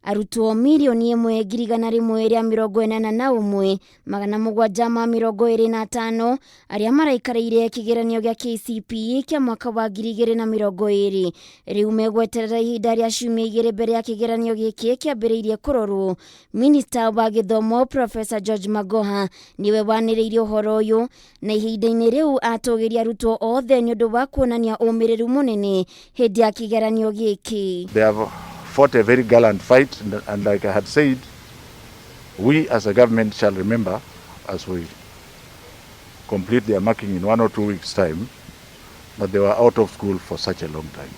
Arutwo 1,181,725 arĩa maraikarĩire kĩgeranio gĩa KCPE kĩa mwaka wa 2020 rĩu megweterera ihinda rĩa ciumia 2 mbere ya kĩgeranio gĩkĩ kĩambĩrĩirie kũrorwo. Minista wa gĩthomo Professor George Magoha nĩwe wanĩrĩirie ũhoro ũyũ na ihinda-inĩ rĩu atũgĩria arutwo othe nĩ ũndũ wa kuonania ũmĩrĩru mũnene hĩndĩ ya kĩgeranio gĩkĩ. They have fought a very gallant fight, and like I had said, we as a government shall remember as we complete their marking in 1 or 2 weeks' time that they were out of school for such a long time.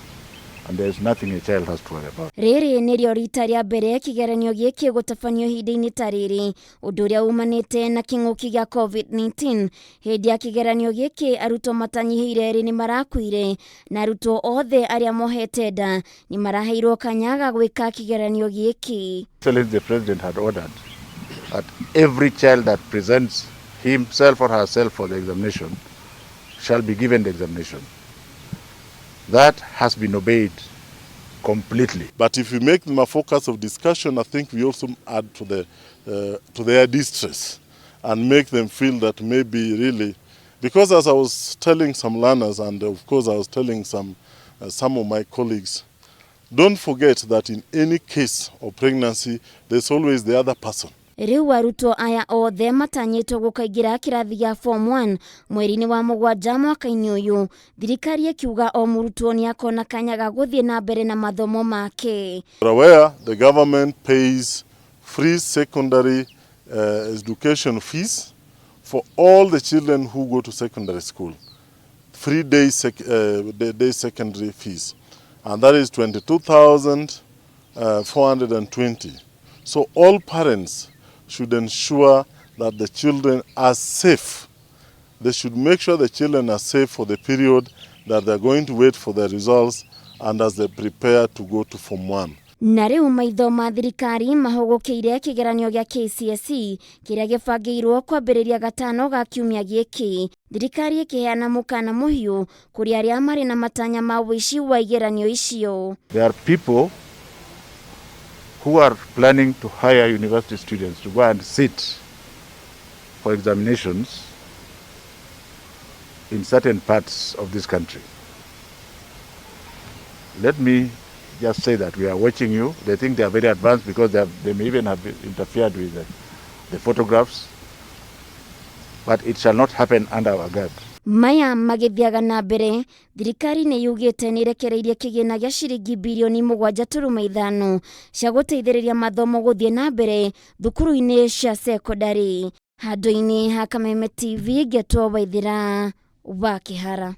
And there is nothing a child has to worry about. Rĩrĩ nĩrĩo rita rĩa mbere kĩgeranio gĩkĩ gũtabanio ihinda-inĩ ta rĩrĩ, ũndũ ũrĩa umanĩte na kĩng'ũki gĩa COVID-19. Hĩndĩ ya kĩgeranio gĩkĩ arutwo matanyihĩire 2 nĩ marakuire na arutwo othe arĩa mohete nda nĩ maraheirwo kanya ga gwĩka kĩgeranio gĩkĩ. Excellency the President had ordered that every child that presents himself or herself for the examination shall be given the examination. That has been obeyed completely. But if we make them a focus of discussion, I think we also add to their distress and make them feel that maybe really, because as I was telling some learners, and of course I was telling some of my colleagues, don't forget that in any case of pregnancy, there's always the other person. Rĩu arutwo aya othe matanyĩtwo gũkaingĩra kĩrathi gĩa form 1 mweri-inĩ wa 7 mwaka-inĩ ũyũ. Thirikari ĩkiuga o mũrutwo nĩ akona kanya ga gũthiĩ na mbere na mathomo make. Aware the government pays free secondary education fees for all the children who go to secondary school. Free day secondary fees, and that is 22,420. So all parents should ensure that the children are safe. They should make sure the children are safe for the period that they're going to wait for the results and as they prepare to go to Form 1. Na rĩu maitho ma thirikari mahũgũkĩire kĩgeranio gĩa KCSE kĩrĩa gĩbangĩirwo kwambĩrĩria gatano ga kiumia gĩkĩ. Thirikari ĩkĩheana mũkana mũhiũ kũrĩ arĩa marĩ na matanya ma ũici wa igeranio icio. There are people who are planning to hire university students to go and sit for examinations in certain parts of this country. Let me just say that we are watching you. They think they are very advanced because they may even have interfered with the photographs, but it shall not happen under our guard. Maya magĩthiaga na mbere, thirikari nĩ yugĩte nĩ ĩrekereirie kĩgĩna gĩa ciringi birioni 7.5 cia gũteithĩrĩria mathomo gũthiĩ na mbere thukuru-inĩ cia sekondarĩ. Handũ-inĩ ha Kameme TV, ngetwo Waithĩra wa Kĩhara.